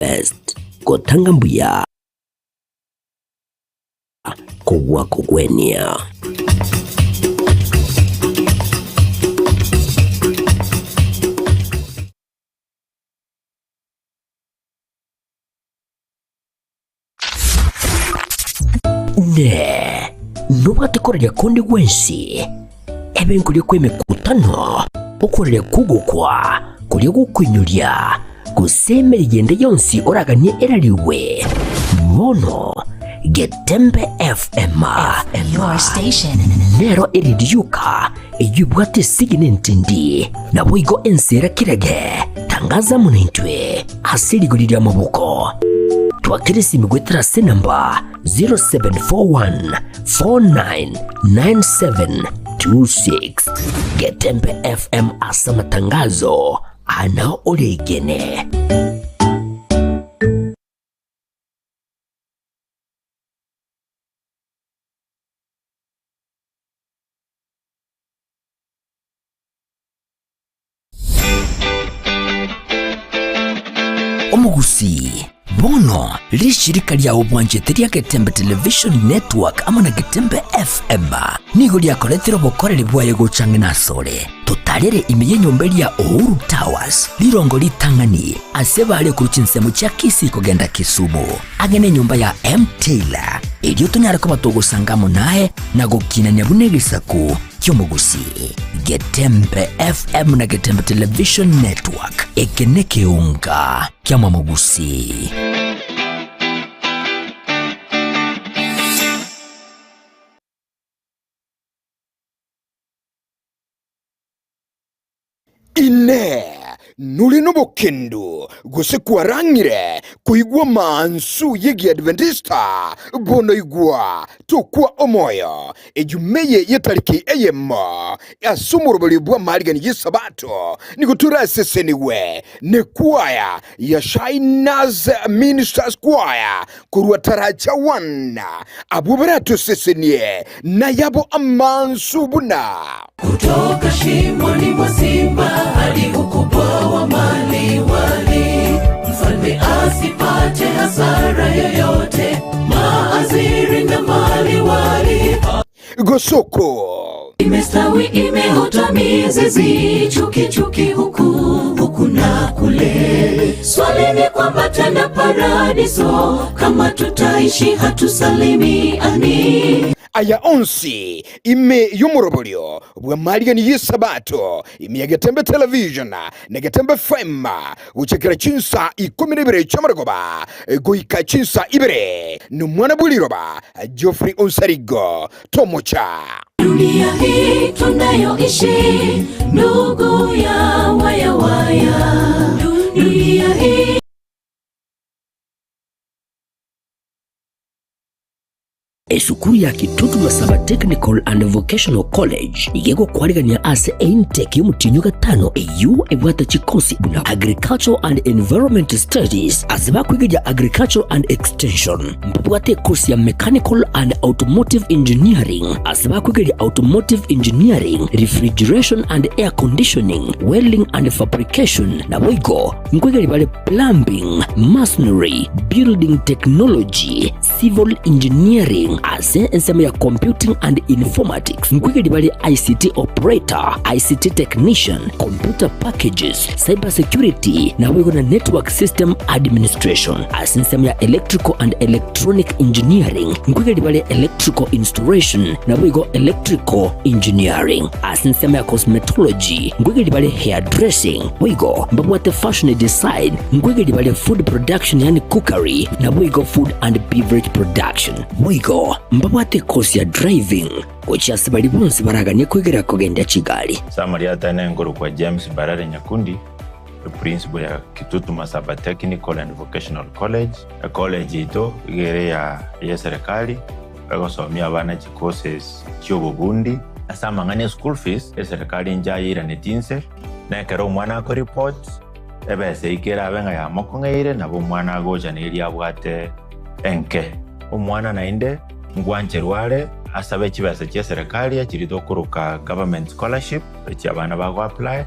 Best, gotanga mbuya kobua kogwenia. Inee! Nobwate koraria konde gwensi, ebe nkoria kw'emekutano, okoraria kw'ogokwa, koria gokoinyoria, gose emerigo ende yonsi oraganie erarigwe? Bono Getembe FM Your station. nero erindi yoka eyio ebwate esegi nentindi, naboigo ense era kirage. Tangaza amo naintwe ase rigori ri'amaboko. Twakera esimi goetera ase enamba 0741499726. Getembe FM ase amatangazo ana oregene. Omogusii, bono rishirika riao bwanchete ria Getembe Television Network amo na Getembe FM nigo riakoretire obokoreri bwaye gocha ang'e nasore. Totarere ime y'enyomba eria Uhuru Towers, rirongo ritang'ani ase bare korwa chinsemo chia Kisii kogenda Kisumu, ang'e nenyomba ya M Taylor, erio tonyare koba togosanga amo naye na gokinania buna egesaku ki'omogusii. Getembe FM na Getembe Television Network, eke nekeunga ki'amamogusii. Inee! Nore nobokendu, gose kwarang'ire koigwa amansu y'Egiadventista? Bono igwa, tokwa omoyo. Ejuma eye y'etariki eyemo ase omoroberio bw'amarigani y'Esabato nigo torasesenigwe nekwaya ya Shiners Ministers Choir korwa Taraja One, abwo baratosesenie nayabo amansu buna. Kutoka shimoni mwa simba hadi ukubwa wa maliwali, mfalme asipate hasara yoyote, maaziri na maliwali. Gosoko. Imestawi, imeota mizizi, chuki chuki huku huku na kule. Swali ni kwamba tena paradiso, kama tutaishi hatusalimiani. Aya onsi ime y'omoroborio bw'amarigani y'Esabato, ime ya Getembe Television na Getembe FM, gochakera chinsa ikomi na ibere chi'amarogoba goika chinsa ibere, nomwana bw'eriroba Geoffrey Onsarigo Tomocha. Dunia hii tunayoishi, ndugu ya waya waya, dunia hii Esukuru ya Kitutu Masaba Technical and Vocational College iga egokwarigania ase eintake y'omotienyi o gatano eyio ebwate chikosi buna Agricultural and Environment Studies ase bakwegeria Agricultural and Extension. Mbabwate ekosi ya Mechanical and Automotive Engineering ase bakwegeria Automotive Engineering, Refrigeration and Air Conditioning, Welding and Fabrication naboigo nkwegeria bare Plumbing, Masonry, Building Technology, Civil Engineering ase ensemo ya Computing and Informatics nkwegeri bare ICT Operator, ICT Technician, Computer Packages, Cyber Security naboigo na Network System Administration. Ase ensemo ya Electrical and Electronic Engineering nkwegeri bare Electrical Installation naboigo Electrical Engineering. Ase ensemo ya Cosmetology nkwegeri bare Hairdressing boigo mbabwate Fashion Design nkwegeri bare Food Production yaani Cookery naboigo Food and Beverage Production. Boigo mbabwate ekosi ya Driving gochia ase baria bonsi baraganie kwegera kogendia chigari. Samari atane nkorokwa James Mbarare Nyakundi, eprinciple ya Kitutu Masaba Technical and Vocational College. Ecollege yaito iga ere ya eserikali egosomia abana chicourses chiobobundi. Ase amang'ana e school fees, eserikali nchayeiranetie inse, na ekero omwana akoreport, ebesa eyio kerabe ng'a yamokong'eire, nabo omwana agocha neria abwate enke. Omwana naende ngwancherwa are asabe chibesa chia eserikali chiria tokoroka government scholarship, echi abana bago apply,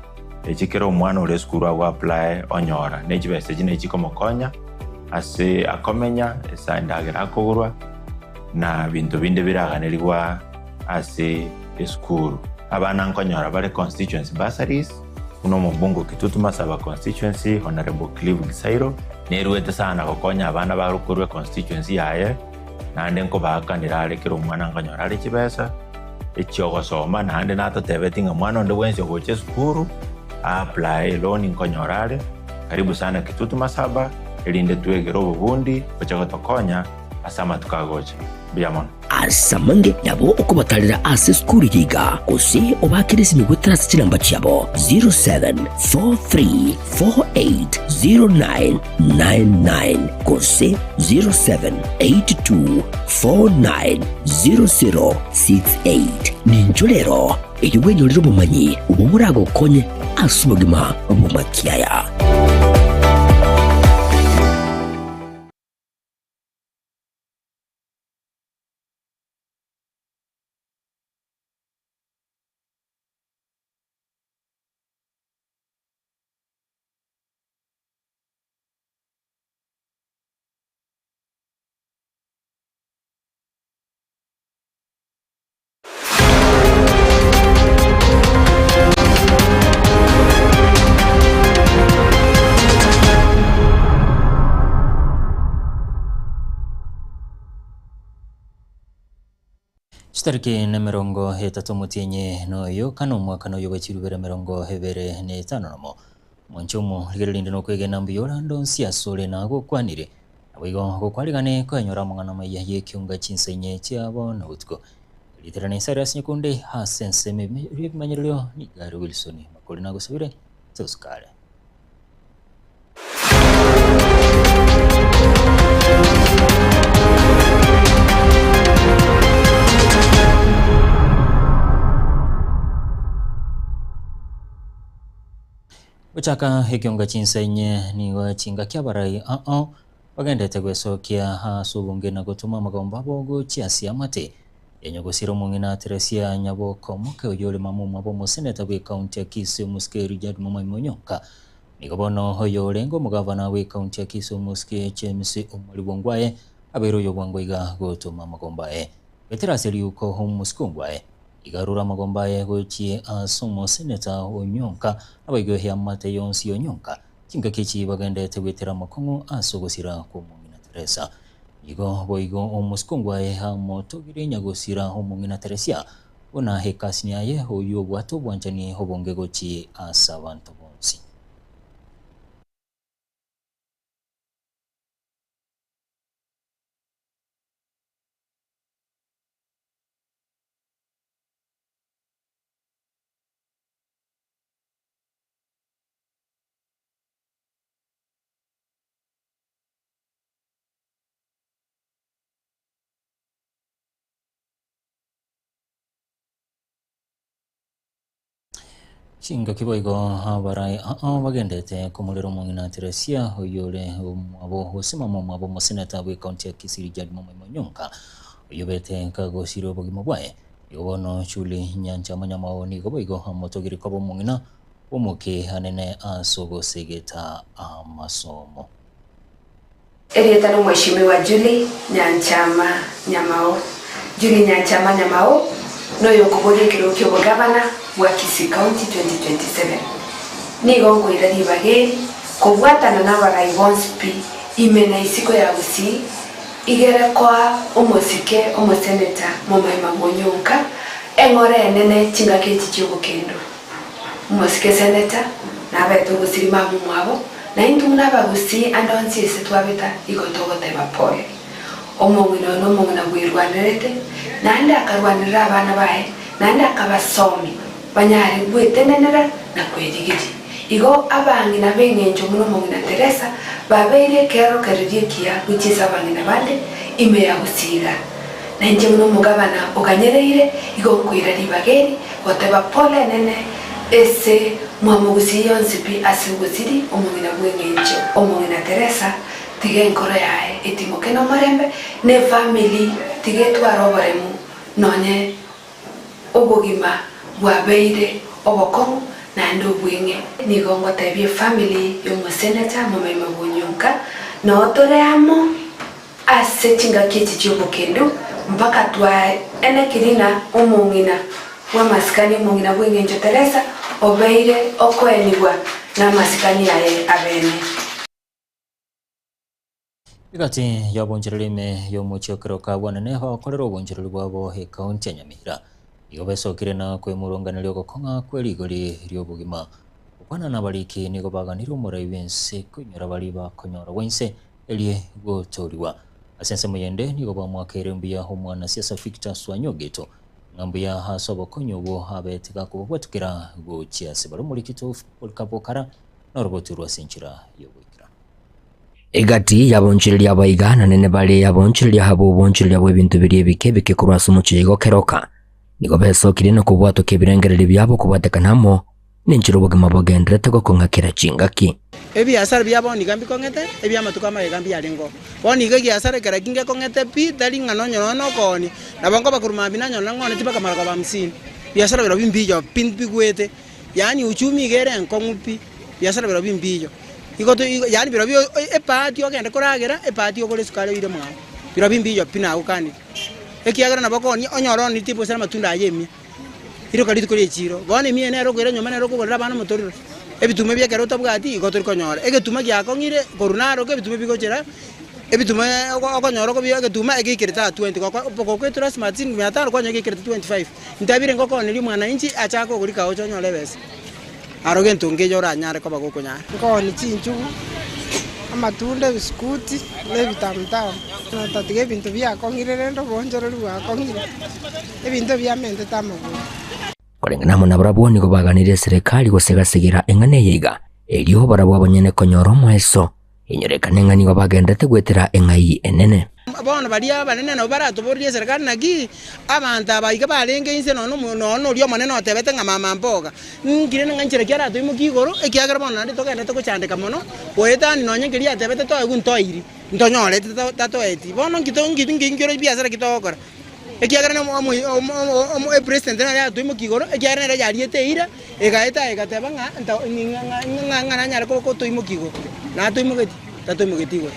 echi kera omwana ore esukuru ago apply onyora, ne chibesa echi nachi chikomokonya. ase akomenya, ase endagera akogorwa, na binto binde biraganerigwa ase esukuru. Abana nkonyora bare constituency bursaries, buna omobunge o Kitutu Masaba constituency Honourable Clive Gisairo, nerwete sana gokonya abana bare korwa econstituency yaye, naende nkobaakanera are kera omwana nkonyora are chibesa echiogosoma, naende natotebeti ng'a mwana onde bwensi ogocha esukuru a-apply eloan nkonyora are. Karibu sana Kitutu Masaba, erinde twegere obobundi gocha gotokonya ase amatuko agocha. Mbuya mono. Ase amange nabo okobatarera ase esukuru eye iga, gose obaakere esimi goetera ase chinamba chiabo 0743480999 gose 0782490068. Ninchwo rero erio bwenyorere obomanyi obwo boragokonye ase obogima bw'amakiaya. Chitariki nemerongo etato omotienyi noyo kane omwaka noyo bwe chirubere emerongo ebere na etano nomo. Omonche omo rigereria rinde nokwegena mbuya orande onsi asore nagokwanire. Naboigo gokwarigane koenyora amang'ana amaya y'ekiunga chinsa inye chiabo na botuko. Riiterane Cyrus Nyakundi ase ensemo y'ebimanyererio nigo are Wilson Makori nagosabire tosukare. Gochaka ekionga chinsa inye nigo chingaki abarai ao bagendete gwesokia ase obonge na gotoma amagombo abo gochia ase amate ya nyagosira omong'ina Teresia Nyaboka omoke oyio ore mama omwabo omoseneta bw'ecounty ya Kisii omosike Richard Momoima Onyonka. Nigo bono oyo orenge omogavana bw'ecounty ya Kisii omosike James Omari Bongwae abeire oyo bwango iga gotoma amagombo aye. Goetera ase riuko omosike Ongwae iga arure amagombo aye gochia ase omoseneta Onyonka naboigo eamate yonsi y'Onyonka chingaki echi bagendete goetera amakong'u ase ogosira kw'omong'ina Teresa. Igo boigo omosike Ongwae amotogirie nyagosira omong'ina Teresia Buna ekasini aye oyio obwate obwanchani obonge gochia ase abanto bonsi. Chingaki boigo abarai ao bagendete komorera omong'ina Teresia oyio ore omwabo gose mama omwabo omoseneta bw'ecounty ya Kisii Richard Momoima Onyonka oyio obete kagosire obogima bwaye. Igo bono Julie Nyancha Monyamao nigo boigo amotogire koba omong'ina bw'omoke anene ase ogosegeta amasomo. Erieta n'Omweshimiwa Julie Nyanchama Nyamao. Julie Nyanchama Nyamao noyokoboria ekerogo ki'obogavana bwa Kisii County 2027. Nigo nkoira ribaga eri kobwatana nabarai bonsi pi ime na isiko ya Gusii igere koa omosike omoseneta Momaima Bwonyonka eng'ora enene chingaki echi chi'obokendu. Omosike seneta nabete ogosirima amo mwabo, na intwe buna abagusii ande onsi ase twabeta igo togoteba pole. Omong'ina oyo nomong'ina bwerwanerete, naende akarwanerera abana baye, naende akabasomia banyare gwetenenera na kwerigeria. Igo abang'ina b'engencho buna omong'ina Teresa babeire ekerokererio ekiya gochia ase abang'ina bande ime ya Gusii iga. Na inche buna omogabana oganyereire, igo nkoira ribaga eri goteba pole enene ese mwamogusii yonsi pi ase ogosiri omong'ina bw'eng'encho omong'ina Teresa, tiga enkoro yaye etimoke nomorembe, na efamiri tiga etware oboremu nonye obogima bwabeire obokong'u naende obweng'e. Nigo ngotebia efamiri y'omosenecha momaima bw'Onyonka Noo tore amo ase chingaki echi chi'obokendu, mpaka twaenekirie ng'a omong'ina bw'amasikani, omong'ina bw'engencho Teresa, obeire okoenigwa namasikani aye abene. Egati y'obonchoreri ime y'omochie o Keroka bwanene bagokorera obonchoreri bwabo ekaunti ya Nyamira. Nigo besokire na kwemurunganeria ogokong'a kwe rigori ri'obogima. Gokwana nabariki nigo baganire omorai bw'ense koinyora baria bakonyora gwa inse erie gotoorigwa. Ase ensemo yende nigo bamwakeire mbuya omwanasiasa Victor Swanyogeto ng'a mbuya ase obokonyi obwo abete gakobabwatukera gochia ase bare omoriki Polycarp Okara norogoturwa ase enchera y'ogoikera. Egati y'abaonchoreria abaiga na nene bare abaonchoreria aba obonchoreria bw'ebinto biria ebike ebike korwa ase omochie igo keroka, nigo besokirie na kobwatoka ebirengererio biabo kobwatekana amo nenchera obogima bogendererete gokong'a kera chingaki. Ebiasara bia bono iga mbikong'ete, ebi'amatuko amagega mbiarengeo. Bono iga egiasara ekero ekio ngekong'ete pi, tari ng'a nonye nonya nokoonia, nabo nkoba korwa mambia nanyora nang'onetie mpaka marogoba hamsini. Biasara birobio mbiyo pi mbigwete, yaani uchumi iga ere enkong'u pi, biasara birobio mbiyo. Igo to igo yaani birobio ebahati ogende koragera, ebahati ogore esukari oire mwao, birobio mbiyo pi nagokanire. Ekiagera nabo okoonia onyore onetie bosa amatunda aye emia. Iroka rituko ri'echiiro. Bono emiya nere okoira nyomba nere okogorera abana omotorero. Ebituma ebi ekero otabwati igo tori konyora. Egetuma giakong'ire korwa naroka ebituma bigochera, ebituma okonyora okobi egetuma egeikerete aa 20 gokoetora smart siringi mia tano kwanyora geikerete 25. Ntabire ngokoneria omwananchi achake ogoria kaoche onyore ebesa. Aro gento nkeiyo oranyare koba gokonyara. Nkooni chinchugu, amatunda, ebisukuti, na ebitamutamu. Tatiga ebinto biakong'ire rende oboonchoreri bwakong'ire, ebinto biamentete amagoro. Koreng'ana amo nabarabwo nigo baganirie eserekari gosegasegera eng'ana eye iga, erio barabwo abanyene konyora omoeso. Enyorekane ng'a nigo bagenderete goetera eng'ai enene. Bono baria abanene nabo baratoboririe eserekari, naki abanto aba iga barenge inse nonya nonya oria omonene otebete ng'a mama mboga, nkire ng'a nchera ki aratoimokie igoro, ekiagera bono naende togenderete gochandeka mono, goetania nonya nkeria atebete toegwe ntoeiri, ntonyoreti tatoeti. Bono nki to nki nki nkere ebiasara ki togokora? Ekiagera epresident nere yatoimokia igoro, ekiagera nere yariete eira, egaeta aye egateba ng'a ng'a ng'a nanyare gotoimokia igoro, natoimogeti? Tatoimogeti igoro.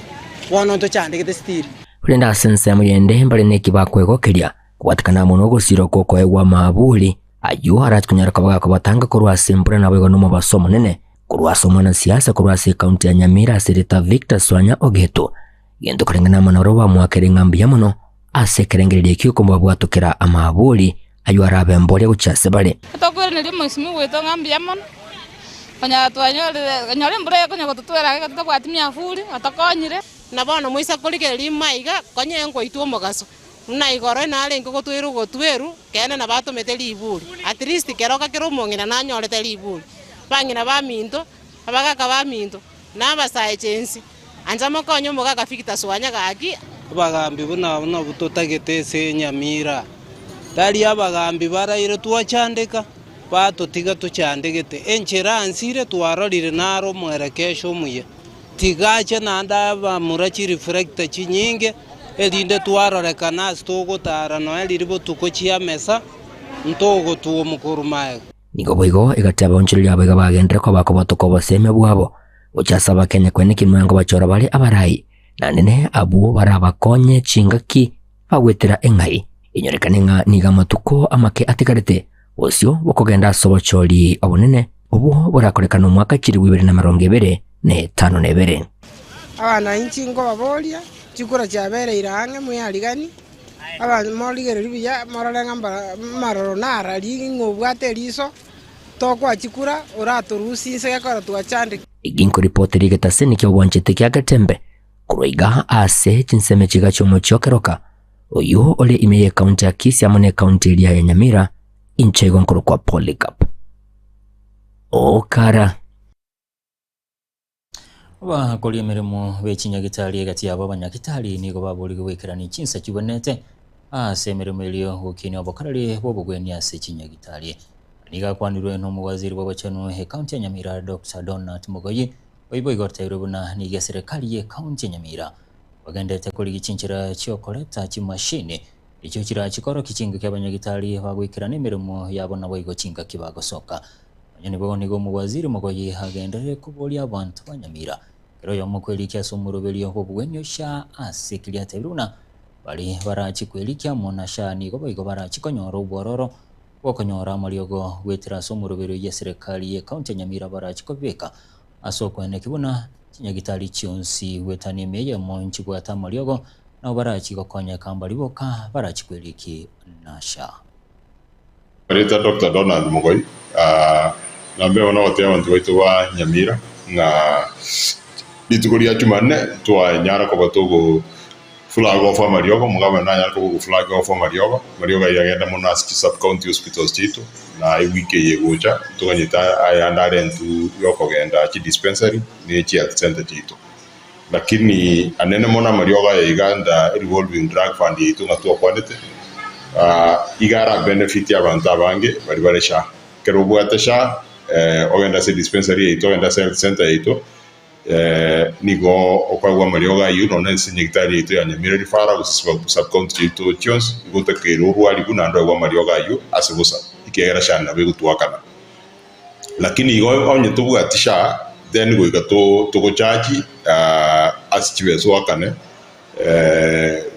Bono ntochandegete still. Korende ase ensemo yende mbare neki bakwegokeria, kobwatekana amo nogosira okwo okoegwa amaaburi, ayio arache konyara koba gakobatanga korwa ase embura naboigo nomobaso omonene, korwa ase omwanasiasa korwa ase ekaunti ya Nyamira ase erieta Victor Swanya Ogeto. Gento koreng'ana amo nabarabwo bamoakere ng'a mbuya mono ase ekerengererio ekio okomobwatokera amaabori ayio arabe emboria gochia ase bare. Tokoiraneria omosimi gwaito ng'a mbuya mono, konyora twanyorire konyora embura ekonya gototwera iga totabwati miafuri, otokonyire. Na bono moisa korigereria ime aiga, konya ngoitwa omogaso, buna igoro narenge gotwera ogotweru, keene nabo atomete riburi. At least keroka kera omong'ina nanyorete riburi. Bang'ina baminto, abagaka baminto, na abasae chensi. Ancha mokonye omogaka Victor Swanya gaki. Abagambi buna abwo nabwo totagete ase enyamira, tari abagambi baraire twachandeka, batotiga tochandegete. Enchera ansire twarorire naro omwerekesho omuya, tiga ache naende abamura chireflector chinyinge, erinde twarorekana ase togotara nonya riria botuko chiamesa, ntogotwomwa korwa magega. Nigo boigo egati abaonchoreria abaiga bagenderere koba kobotoka obosemia bwabo Gocha ase abakenya kwene kinwe nkobachora bare abarai, naende ne abwo barabakonye chingaki bagwetera eng'ai, enyorekane ng'a nigo amatuko amake atigarete bosio bokogenda ase obochori obonene obwo borakorekane omwaka chilifu ibere na emerongo ebere na etano na ebere. Abananchi nkobaboria, chikura chiabereire ang'e mweariganie, morigererie buya morore ng'a amaroro narari ng'a obwate eriso. Tokoa chikura, oratorusie inse gekogera twachandeka. Eki nkoripotera egetaseni ki'obwanchete kia Getembe korwa iga ase chinsemo chiga chi'omochie o Keroka, oyio ore ime y'ekaunti ya Kisii amo n'ekaunti eria ya Nyamira, inche igo nkorokwa Polycarp Okara. Abakori emeremo be chinyagitari egati yabo abanyagitari nigo baborigwe goikerania chinsa chibwenerete ase emeremo erio gokinia obokarari bw'obogwenia ase chinyagitari. Nigo akwanirwe n'omowaziri bw'obochenu ekaunti ya Nyamira Doctor Donat Mugoyi oyio boigo oteirwe buna nigo eserekari y'ekaunti ya Nyamira bagenderete korigia chinchera chiokoreta chimashini echio chirachi korokia chingaki abanyagitari bagoikerana emeremo yabo naboigo chingaki bagosoka. Onye nigo nigo omowaziri mogoyi agenderere koboria abanto ba Nyamira. Kera oyomo kwerikia ase omoroberio bw'obogwenia o SHA ase keria atebire buna baria barachi kwerikia amo na SHA nigo boigo barachi konyora obwororo bw'okonyora amariogo goetera ase omoroberio y'eserekari y'ecounty ya Nyamira barachi kobeka ase okoeneki buna chinyagitari chionsi goetania ime eyemo nchibwate amariogo nabo barachi gokonyeka mbari boka barachi kweriki na SHA. Reta Doctor Donald Mogoi, Nambe bono gotebia abanto baito ba Nyamira ng'a rituko ria Jumanne twanyara koba togo flag off amariogo, omogabana nanyare koba ogo flag off amariogo, amariogo ayio agende mono ase chi sub county hospitals chiaito na ewiki eye egocha ntoganyete ayande arentwe yokogenda chi dispensary ne chi health center chiaito. Lakini anene mono amariogo aya iga under revolving drug fund yaito ng'a twakwanete, iga ara benefit abanto abange baria bare SHA. Ekero obwate SHA, ogende ase dispensary yaito, ogende ase health center yaito, nigo okoegwa amariogo ayio nonya ase nyagitari yaito ya Nyamira Referral gose sub county chiaito chionsi, igo otakeire orwarigwe naende oegwe amariogo ayio ase bosa, ekiagera SHA nabo egotwakana. Lakini igo onye tobwati SHA then goika togochachi ase chibesa oakane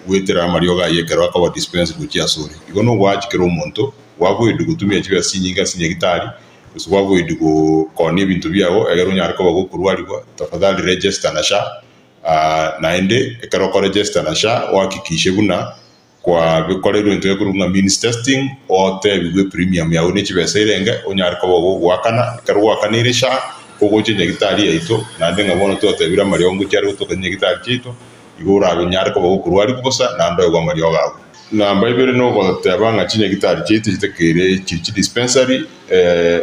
goetera amariogo ayio ekero akoba dispensed gochia asore. Igo nogoachi kera omonto gwaboidwe gotumia chibesa chinyinge ase nyagitari gose gwaboidwe koonia ebinto biago egere onyare koba gokorwarigwa tafadhali register na SHA naende ekero okoregister na SHA ohakikishe buna Kwabikorerwe intwe ekorokwa ng'a means testing, otebigwe premium yago ne chibesa erenge, onyare koba ogogoakana. Ekero gwaakaneire SHA, kogocha enyagitari yaito, naende ng'a bono twatebire amariogo ngochia are gotoka chinyagitari chiaito, igo orabe onyare koba gokorwariwa bosa, naende oegwe amariogo agwo. Namba ibere nogoteba ng'a chinyagitari chiaito chitakeire chiri chidispensary,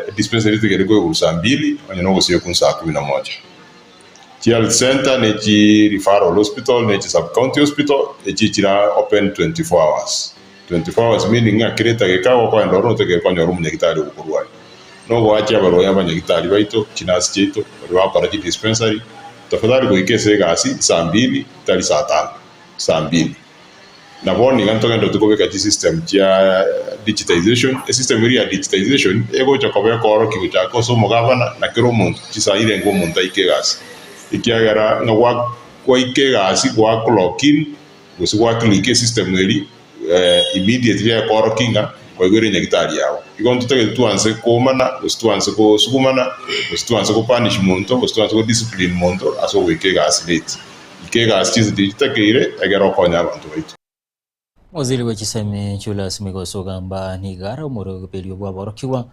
edispensary etakeire koigorwa saa mbili, onye nogosiekwa saa kumi na moja. Chi health center ne chi referral hospital ne chi sub county hospital echi chira open 24 hours. 24 hours meaning ng'a kera etageka gokoenda ororo notageke konyora omonyagitari ogokorwaria. Nogoachia abarwayi abanyagitari baito, chinurse chiaito, baria bagokora chi dispensary, tafadhali goika ase egasi saa mbili tari saa tano, saa mbili. Na bono iga ntogenderete kobeka chisystem chia digitization, esystem eria ya digitization egocha koba ekoorokia gochaka ase omogabana na kera omonto chisaa irenge omonto aike egasi. Ekiagera ng'a gwa gwaika egasi gwa clock in gose gwa click esystem eria immediately ekoorokia ng'a kwaigwere enyagitari yago. Igo ntotagete twanse koomana gose twanse kosugumana gose twanse go punish monto gose twanse go discipline monto ase ogoika egasi late. Ika egasi chinse chiria chitakeire, egere okonye abanto baito. Waziri bwe chisemi Julius Migos ogamba nigo are omoroberio bw'aborokigwa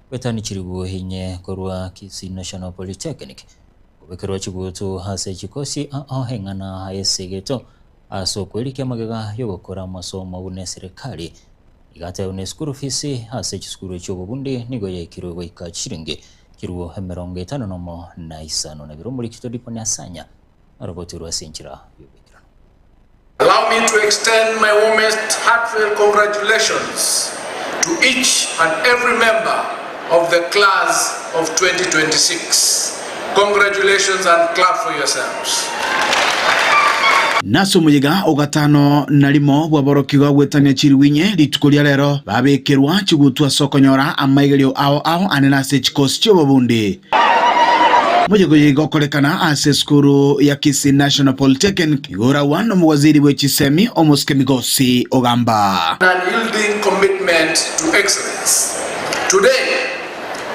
bwetani chiribu inye korwa Kisii National Polytechnic kobekerwa chigutu ase chikosi ao eng'ana esegeto ase okwerikia amagega yogokora amasomo buna eserekari Nigo ateba buna esukuru fees ase chisukuru chi'obobundi nigo yaikirwe goika chishiringi chirwo 51 na isano na bire omoriki Todipo Nyasanya arobotirwe ase enchera y'oboikeranu. Allow me to extend my warmest heartfelt congratulations to each and every member of the class of 2026. Congratulations and clap for yourselves. Nase omoyega o gatano na rimo bw'aborokigwa gwetania chirwinye rituko ria rero, babekerwa chigutwa ase okonyora amaigerio ao ao anene ase chikosi chi'obobundi. Omoyega oyo igo okorekana ase esukuru ya Kisii National Polytechnic, igo oragwa nomowaziri bwe chisemi omosike Migosi Ogamba. Unyielding commitment to excellence. Today,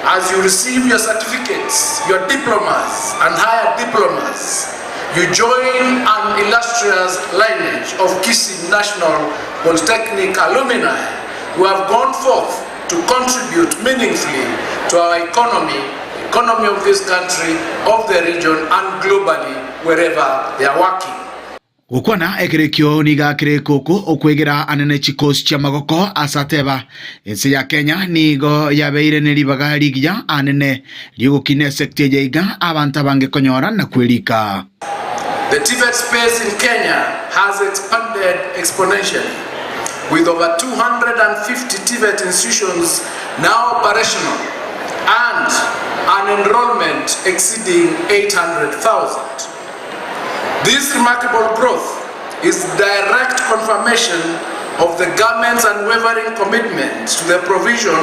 as you receive your certificates, your diplomas and higher diplomas, you join an illustrious lineage of Kisii National Polytechnic alumni who have gone forth to contribute meaningfully to our economy, economy of this country, of the region and globally wherever they are working. Gokwana ekero ekio nigo akere ekoko okwegera anene chikosi chi'amagoko ase ateba, Ense ya Kenya nigo yabeire ne ribaga rigiya anene ri'ogokina esecta eye iga abanto abange konyora na kwerika. The TVET space in Kenya has expanded exponentially, with over 250 TVET institutions now operational and an enrollment exceeding 800,000. This remarkable growth is direct confirmation of the government's unwavering commitment to the provision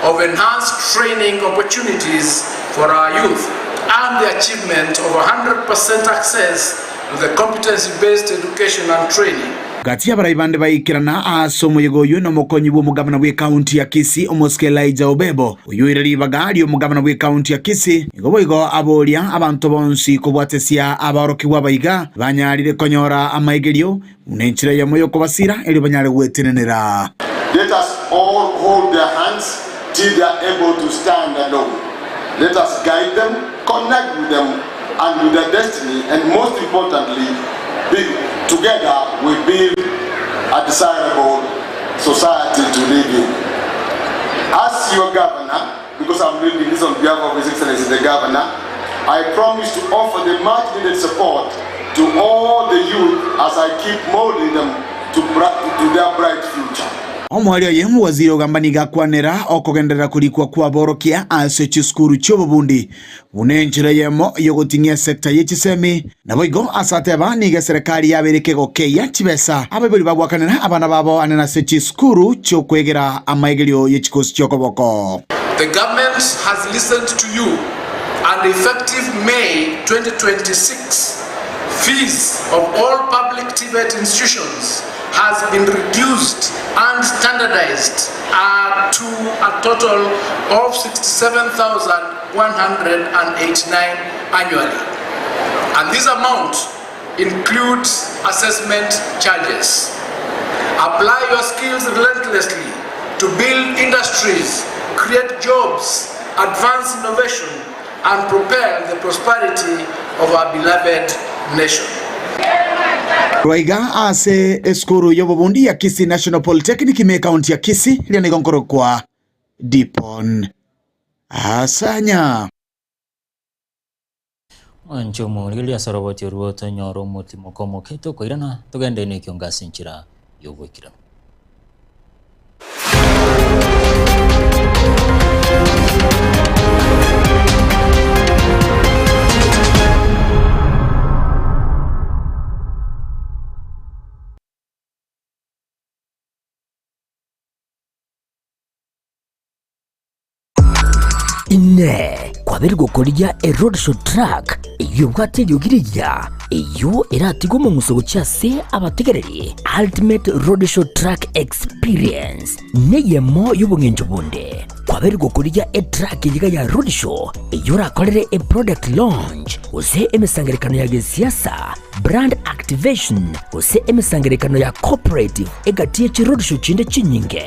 of enhanced training opportunities for our youth. and the achievement of 100% access to the competency-based education and training. Gati y'abarai bande baikerana ase omoyega oyio nomokonyi bw'omogabana bw'ekaunti ya Kisii, Omosike Elijah Obebo, oyio oire ribaga ri'omogabana bw'ekaunti ya Kisii, nigo boigo aboria abanto bonsi kobwatesia abaorokigwa abaiga banyarire konyora amaigerio buna enchera eyemo y'okobasira erio banyare gwetenenera. Let us all hold their hands till they are able to stand alone. Let us guide them, connect with them and with their destiny and most importantly, be, together we build a desirable society to live in. As your governor, because I'm reading this on behalf of His Excellency the Governor, I promise to offer the much needed support to all the youth as I keep molding them to, to their bright future. Omoerio oye omowaziri ogamba nigo akwanera okogenderera korikwa kw'aborokia ase chisukuru chi'obobundi buna enchera eyemo y'ogoting'ia esecta ye chisemi. Naboigo ase ateba nigo eserekari yabeire kegokeyia chibesa abaibori bagwakanera abana babo anene ase chisukuru chi'okwegera amaegerio ye chikosi chi'okoboko. The government has listened to you and effective May 2026, fees of all public TVET institutions has been reduced and standardized to a total of 67,189 annually. And this amount includes assessment charges. Apply your skills relentlessly to build industries, create jobs, advance innovation, and propel the prosperity of our beloved nation. Korwa iga ase esukuru y'obobundi ya Kisii National Polytechnic ime ekaunti ya Kisii, riria nigo nkorokwa Dipon Asanya. Mwanche omorigereria ase oroboti orwo tonyore omotimoko omoke tokoirana togende nekiongo ase enchera y'ogoikeranu. Inee! Kwabeire gokorigia eroadshow truck eyio ebwate eriogi rigiya, eyio eratige omong'uso gochia ase abategereri? Ultimate Roadshow Truck Experience neyemo y'obong'encho bonde. Kwabeire gokorigia etruck eyio iga ya roadshow eyio orakorere eproduct launch gose emesangererekano ya gesiasa, brand activation gose emesangererekano ya cooperative egati ye chiroadshow chinde chinyinge.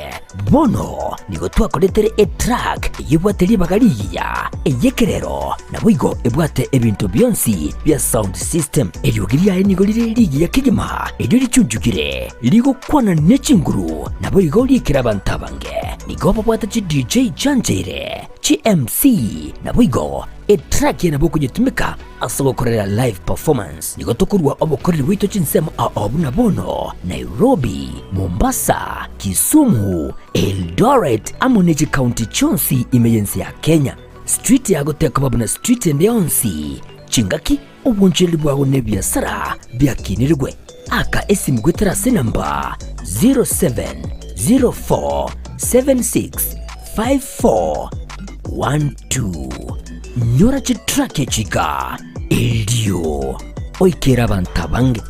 Bono nigo twakoretere etruck eyio ebwate ribaga rigiya, ey'ekerero, naboigo ebwate ebinto bionsi bia sound system. Eriogi riaye nigo rire rigiya kegima, erio richunchukire, rigokwana ne chinguru, naboigo riikire abanto abange. Nigo babwate chi DJ chiancheire, chi MC, naboigo etruck eye nabo okonyetumeka Ase ogokorera live performance nigo tokorua obokoreri bwaito chinsemo ao buna bono Nairobi, Mombasa, Kisumu, Eldoret amo ne chikaunti chionsi ime y'ense ya Kenya. Street yago tekoba buna street ende yonsi, chingaki, obonchereri bwago na ebiasara biakinirigwe. Aka esimu goetera ase enamba 0704765412. Nyora chitraki echi iga, erio oikere abanto abange.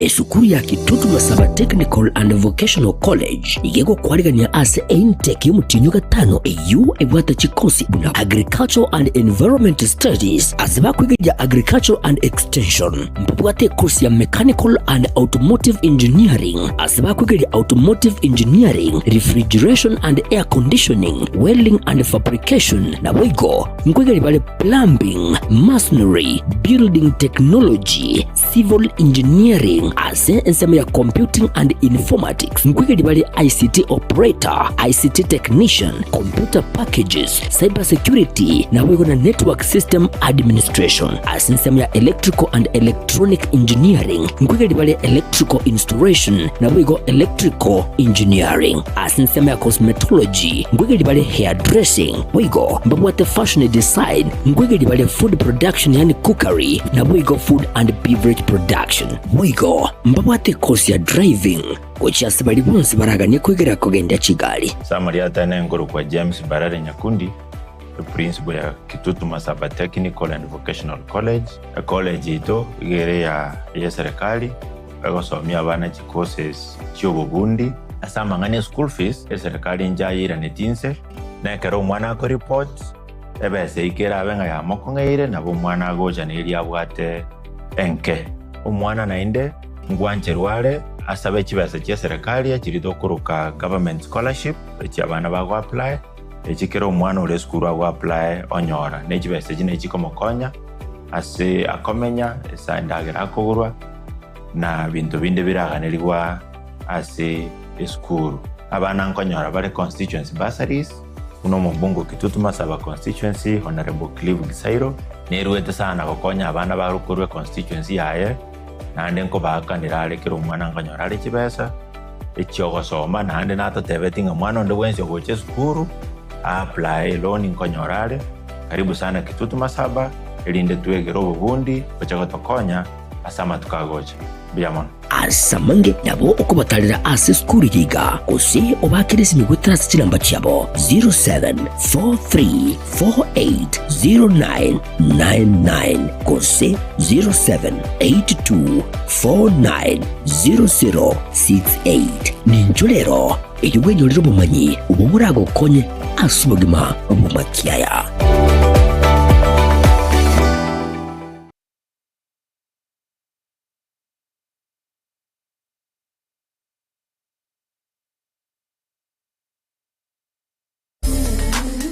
Esukuru ya Kitutu Masaba Technical and Vocational College iga egokwarigania ase eintake y'omotienyi o gatano eyio ebwate chikosi buna Agricultural and Environment Studies ase bakwegeria Agricultural and Extension. Mbabwate ekosi ya Mechanical and Automotive Engineering ase bakwegeria Automotive Engineering, Refrigeration and Air Conditioning, Welding and Fabrication naboigo nkwegeria bare Plumbing, Masonry, Building Technology, Civil Engineering. Engineering ase ensemo ya Computing and Informatics nkoigeria bare ICT Operator, ICT Technician, Computer Packages, Cyber Security naboigo na Network System Administration. Ase ensemo ya Electrical and Electronic Engineering nkoigeria bare Electrical Installation naboigo Electrical Engineering. Ase ensemo ya Cosmetology nkoigeria bare Hairdressing boigo mbabwate Fashion Design nkoigeria bare Food Production yaani Cookery naboigo Food and Beverage Production. Boigo mbabwate ekosi ya Driving gochia ase baria bonsi baraganie koigera kogendia chigari. Samari atene nkorokwa James Mbarare Nyakundi, eprinciple ya Kitutu Masaba Technical and Vocational College. Ecollege yaito iga ere ya eserikali, egosomia abana chicourses chiobobundi. Ase amang'ana e school fees, eserikali nchayeiranetie inse, na ekero omwana akoreport, ebesa eyio kerabe ng'a yamokong'eire, nabo omwana agocha na eria abwate enke. Omwana naende ngwancherwa are asabe chibesa chia eserikali echiria tokoroka government scholarship, echi abana bago apply, echi kera omwana ore esukuru ago apply onyora. Ne chibesa echi nachi chikomokonya ase akomenya, ase endagera akogorwa, na binto binde biraganerigwa ase esukuru. Abana nkonyora bare constituency bursaries, buna omobunge o Kitutu Masaba constituency Honourable Clive Gisairo, nerwete sana gokonya abana bare korwa econstituency yaye, naende nkobaakanera are kera omwana nkonyora are chibesa echiogosoma, naende natotebeti ng'a mwana onde bwensi ogocha esukuru a-apply eloan nkonyora are. Karibu sana Kitutu Masaba, erinde twegere obobundi gocha gotokonya ase amatuko agocha. Mbuya mono. Ase amange nabo okobatarera ase esukuru eye iga, gose obaakere esimi goetera ase chinamba chiabo 0743480999 gose 0782490068. Ninchwo rero erio bwenyorere obomanyi obwo boragokonye ase obogima bw'amakiaya.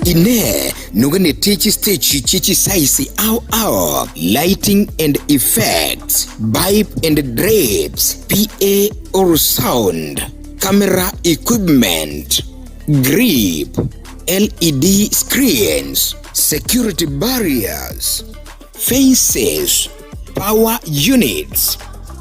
Inee! Noganetie chisteji chie chisaisi ao ao, lighting and effects, pipe and drapes, PA or sound, camera equipment, grip, LED screens, security barriers, fences, power units,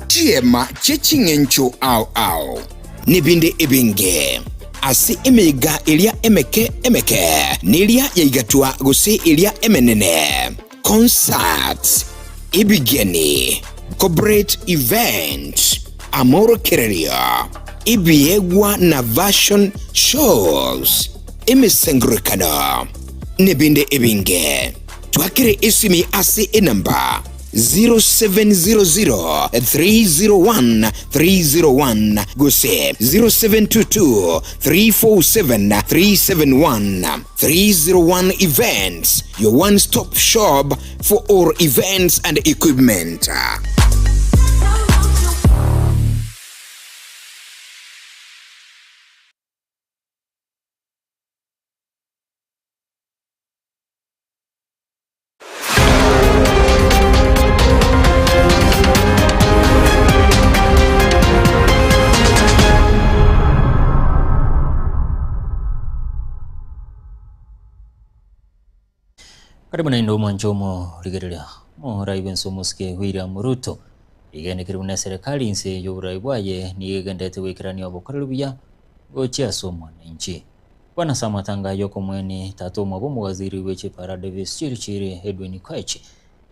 chiema chie ching'encho ao ao, nebinde ebinge. Ase emeiga eria emeke emeke, neria yaigatwa gose eria emenene, concerts, ebigeni, corporate events, amorokererio, ebiegwa na fashion shows, emesangererekano, nebinde ebinge. Twakere esimi ase enamba 0700 301 301 gose 0722 347 371. 301 Events, your one stop shop for all events and equipment. Karibu naende omwancho omorigereria omorai bwense omosike William Ruto igenekire buna eserekari inse y'oborai bwaye nigo egenderete goikerania obokoreri buya gochia ase omwananchi. Bwana ase amatanga y'okomweni tata omwabo omowaziri bwe chipara Davis Chirichiri Edwin Koech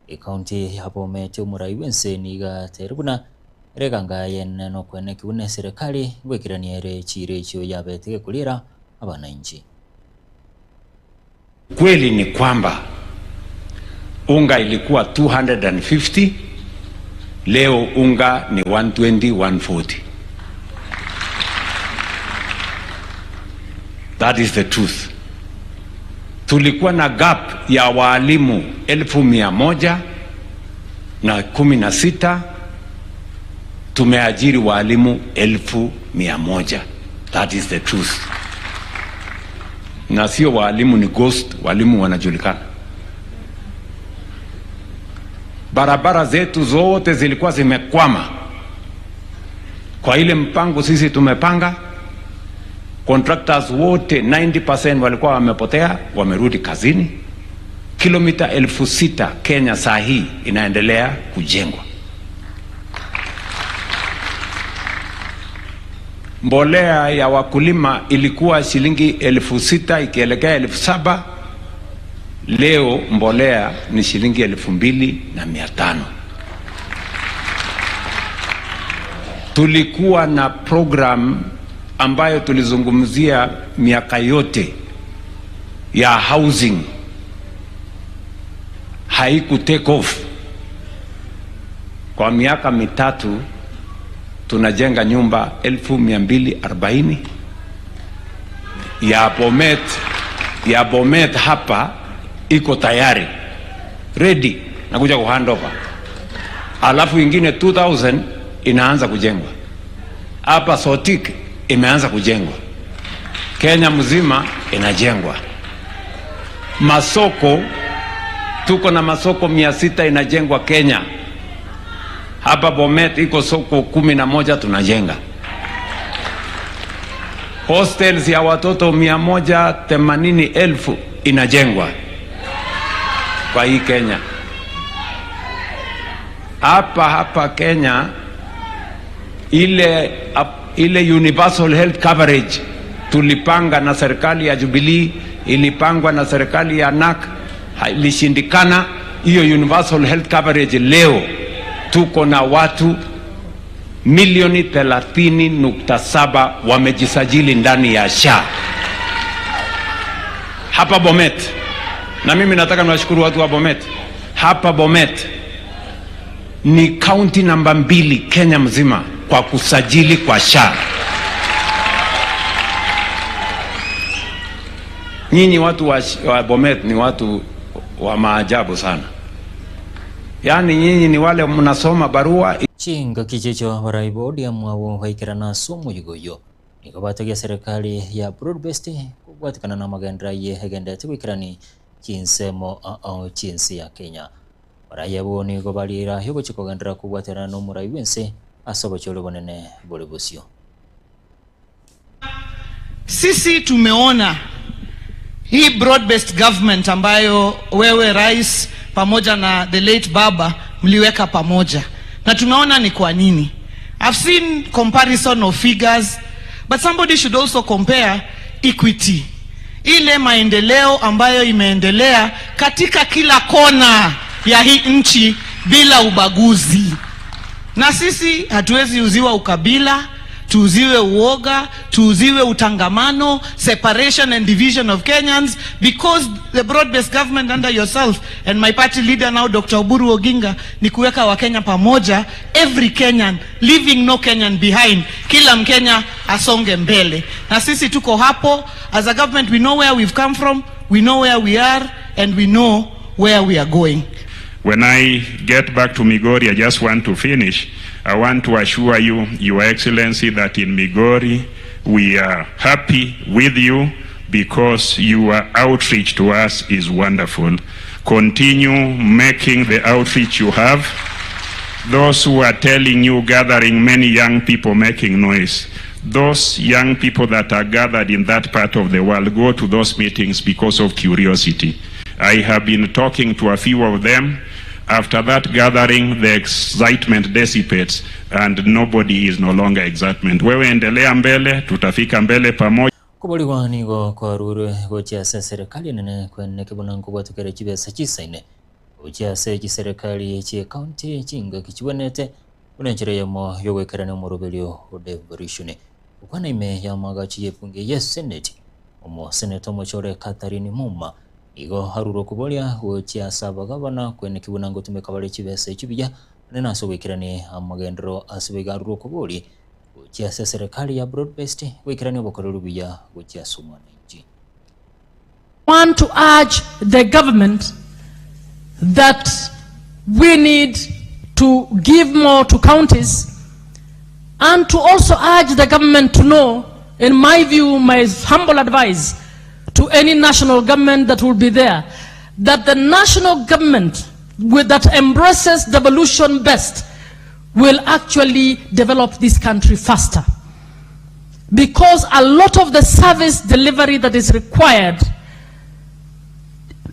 Ekaunti ya Bomet omorai bwense nigo atere buna ere eganga aye nokweneki buna eserekari ngoikerania ere chiira echio yabete gekoriera abananchi. Kweli ni kwamba unga ilikuwa 250, leo unga ni 120, 140. That is the truth. Tulikuwa na gap ya waalimu 116,000, tumeajiri waalimu 100,000. That is the truth. Na sio waalimu ni ghost, walimu wanajulikana. Barabara zetu zote zilikuwa zimekwama. Kwa ile mpango sisi tumepanga, contractors wote 90% walikuwa wamepotea, wamerudi kazini. Kilomita 6,000 Kenya saa hii inaendelea kujengwa. Mbolea ya wakulima ilikuwa shilingi 6,000 ikielekea 7,000. Leo mbolea ni shilingi 2,500. Tulikuwa na program ambayo tulizungumzia miaka yote ya housing, haiku take off. Kwa miaka mitatu tunajenga nyumba 240,000 ya Bomet, ya Bomet hapa iko tayari ready nakuja ku hand over, alafu ingine 2000 inaanza kujengwa hapa. Sotik imeanza kujengwa, Kenya mzima inajengwa. Masoko tuko na masoko 600 inajengwa Kenya. Hapa Bomet iko soko 11 tunajenga. Hostels ya watoto 180,000 inajengwa kwa hii Kenya. Hapa hapa Kenya ile universal health coverage tulipanga na serikali ya Jubilee, ilipangwa na serikali ya NAK, ilishindikana. Hiyo universal health coverage leo tuko na watu milioni 30.7 wamejisajili ndani ya SHA hapa Bomet. Na mimi nataka niwashukuru watu wa Bomet. Hapa Bomet ni kaunti namba 2 Kenya mzima kwa kusajili kwa SHA. Nyinyi watu wa Bomet ni watu wa maajabu sana. Yaani nyinyi ni wale mnasoma barua. Chinga kichecho barai bodi ya mwawo haikerana sumu yugoyo nikabatagia serikali ya broad-based kubwatikana na magendera ye egendete gwikirani chinsemo ao chinsi ya Kenya. Barai abo nigo barira yogochi kogendera kubwatirana no murai wense ase obochori bonene bore bosio. Sisi tumeona hii broad-based government ambayo wewe rais pamoja na the late baba mliweka pamoja, na tumeona ni kwa nini. I've seen comparison of figures, but somebody should also compare equity, ile maendeleo ambayo imeendelea katika kila kona ya hii nchi bila ubaguzi. Na sisi hatuwezi uziwa ukabila, tuuziwe uoga, tuuziwe utangamano, separation and division of Kenyans, because the broad-based government under yourself and my party leader now Dr. Oburu Oginga ni kuweka Wakenya pamoja, every Kenyan, leaving no Kenyan behind, kila Mkenya asonge mbele. Na sisi tuko hapo as a government, we know where we've come from, we know where we are, and we know where we are going. When I get back to Migori, I just want to finish. I want to assure you, Your Excellency, that in Migori, we are happy with you because your outreach to us is wonderful. Continue making the outreach you have. Those who are telling you, gathering many young people making noise, those young people that are gathered in that part of the world go to those meetings because of curiosity. I have been talking to a few of them. After that gathering, the excitement dissipates and nobody is no longer excitement. Wewe endelea mbele, tutafika mbele pamoja. Kuboligwa nigo kwarurwe gochiase serikali nene kwene kibona nkobwatukere chibesa chisaine gochiase chiserikali chie county chinga kichibonete buna enchera yamo yogwekerania omoroberio o devolution. Okwana ime ya magachi yepunge ye senate omo senator omochore Catherine Muma igo haruro kuboria gochiasa abagabana kwene kibuna ngotumeka bare chibesa echibuya nene ase ogwekerania amagendero ase bigaruro kobori gochiasa serikali ya broad based gwekerania obokoreri buya gochiasa omwananchi. Want to urge the government that we need to give more to counties, and to also urge the government to know, in my view, my humble advice to any national government that will be there, that the national government that embraces devolution best will actually develop this country faster because a lot of the service delivery that is required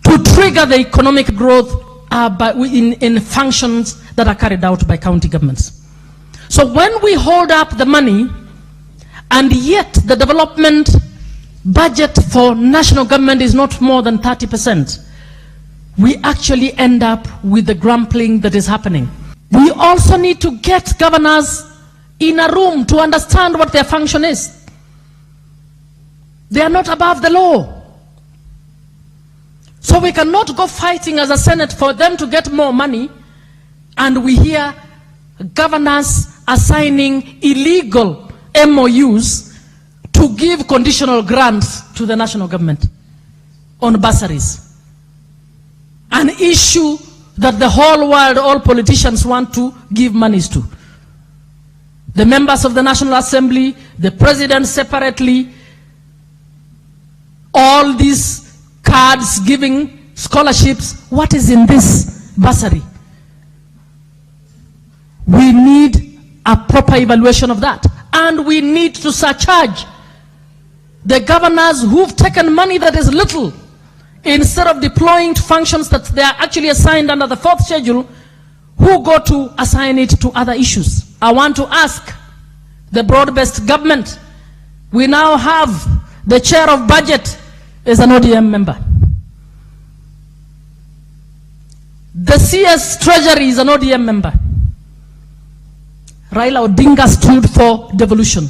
to trigger the economic growth are by, in, in functions that are carried out by county governments. So when we hold up the money and yet the development budget for national government is not more than 30%, we actually end up with the grumbling that is happening. We also need to get governors in a room to understand what their function is. They are not above the law. So we cannot go fighting as a Senate for them to get more money, and we hear governors assigning illegal MOUs to give conditional grants to the national government on bursaries. An issue that the whole world, all politicians want to give monies to. The members of the National Assembly, the president separately, all these cards giving scholarships. What is in this bursary? We need a proper evaluation of that. And we need to surcharge the governors who've taken money that is little instead of deploying to functions that they are actually assigned under the fourth schedule, who go to assign it to other issues. I want to ask the broad-based government, we now have the chair of budget is an ODM member. The CS Treasury is an ODM member. Raila Odinga stood for devolution.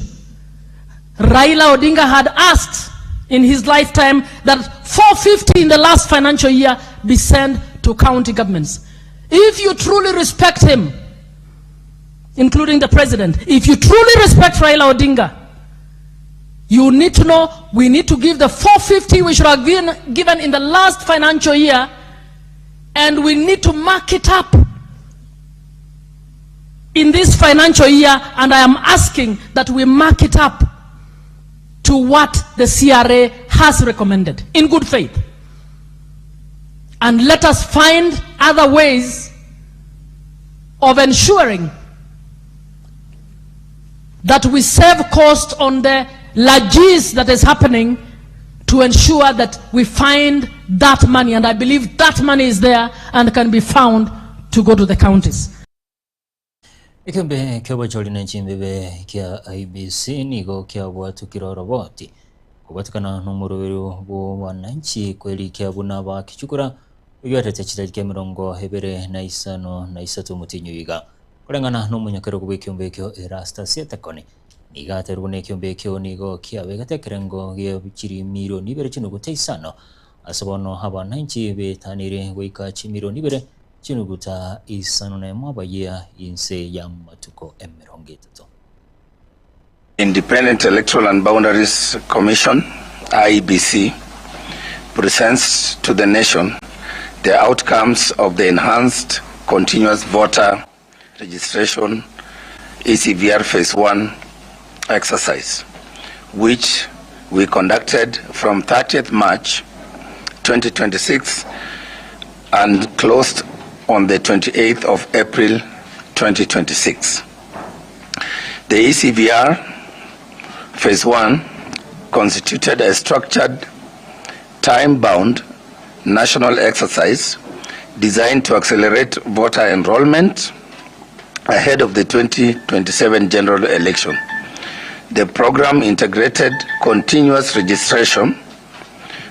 Raila Odinga had asked in his lifetime that 450 in the last financial year be sent to county governments. If you truly respect him, including the president, if you truly respect Raila Odinga, you need to know we need to give the 450 we should have given, given in the last financial year, and we need to mark it up in this financial year, and I am asking that we mark it up to what the CRA has recommended in good faith. And let us find other ways of ensuring that we save cost on the largesse that is happening to ensure that we find that money. And I believe that money is there and can be found to go to the counties. Ekeombe ki'obochori ne chimbibe kia IEBC nigo kiabwatukire oroboti kobwatekana nomoroberio bw'obananchi kwerikia buna bakichukura oyio chitariki emerongo ebere na isano na isato omotienyi oyo iga. Koreng'ana nomonyakerogo bw'ekeombe ekio Erastus Etekoni nigo aterwe buna ekeombe ekio nigo kiabegete ekerengo gia chiri milioni ibere chinuguta isano ase bono abananchi betanire goika chimilioni ibere chinuguta isano na emo abayia inse ya matuko emerongo etato. Independent Electoral and Boundaries Commission, IEBC, presents to the nation the outcomes of the enhanced continuous voter registration ECVR Phase 1 exercise, which we conducted from 30th March 2026 and closed on the 28th of April 2026. The ECVR Phase 1 constituted a structured, time-bound national exercise designed to accelerate voter enrollment ahead of the 2027 general election. The program integrated continuous registration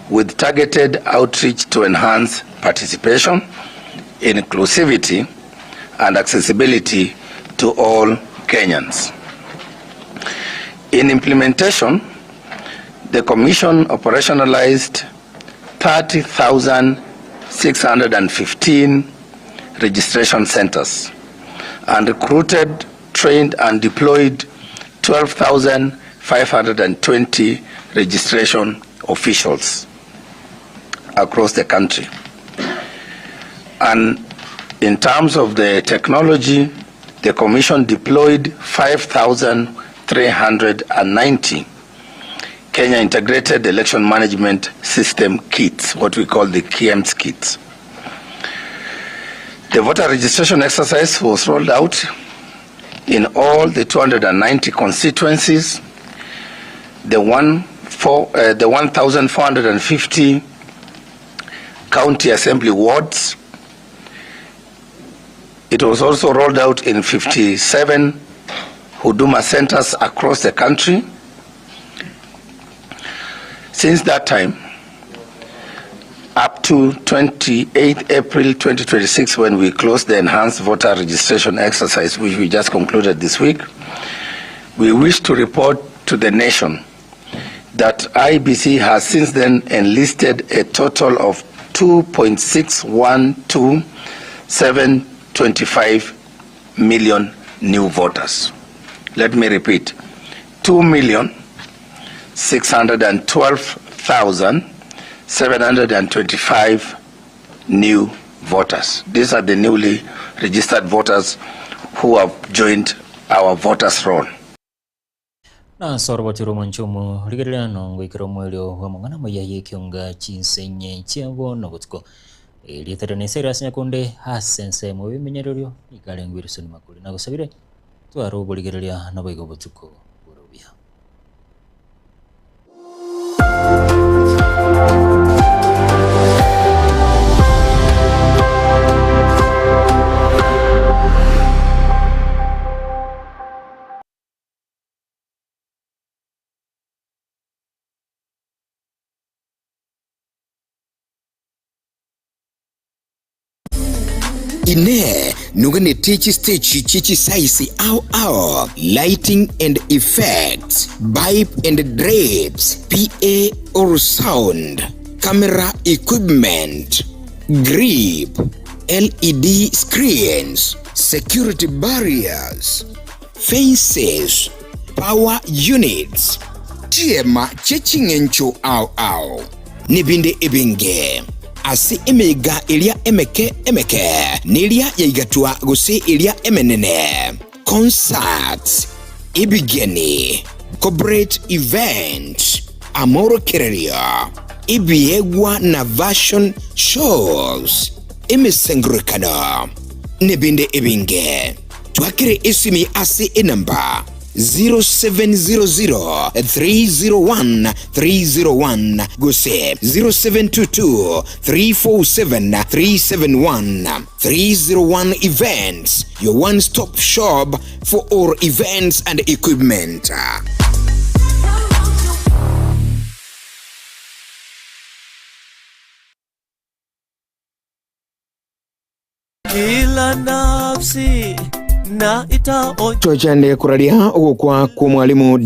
with targeted outreach to enhance participation, inclusivity, and accessibility to all Kenyans. In implementation, the Commission operationalized 30,615 registration centers and recruited, trained, and deployed 12,520 registration officials across the country. And in terms of the technology, the Commission deployed 5,390 Kenya Integrated Election Management System kits, what we call the KIEMS kits. The voter registration exercise was rolled out in all the 290 constituencies, the one four, the 1,450 county assembly wards. It was also rolled out in 57 Huduma centers across the country. Since that time, up to 28 April 2026, when we closed the enhanced voter registration exercise, which we just concluded this week, we wish to report to the nation that IEBC has since then enlisted a total of 2.612725 million new voters. Let me repeat, 2,612,725 new voters. These are the newly registered voters who have joined our voters roll. Nase oroboti rw'omonche omo, rigereria nongoikera omoerio bw'amang'ana amaya y'ekionga chinsenye chiabo nobotuko. Erieta riane Cyrus Nyakonde ase ensemo y'ebimenyererio nigo arengwe Wilson Makori. Nagosabire tware oborigereria naboigo obotuko bore obuya. Inee! Noganetie chisteji chie chisaisi ao ao, lighting and effects, pipe and drapes, PA or sound, camera equipment, grip, LED screens, security barriers, fences, power units, chiema chie ching'encho ao ao, nebinde ebinge. Ase emeiga eria emeke emeke, neria yaigatwa gose eria emenene, concerts, ebigeni, corporate events, amorokererio, ebiegwa na fashion shows, emesangererekano, nebinde ebinge. Twakere esimi ase enamba 0700 301 301 gose 0722 347 371. 301 Events, your one stop shop for all events and equipment. Kila nafsi na itaonja Tochande koraria ogokwa kw'omwalimu.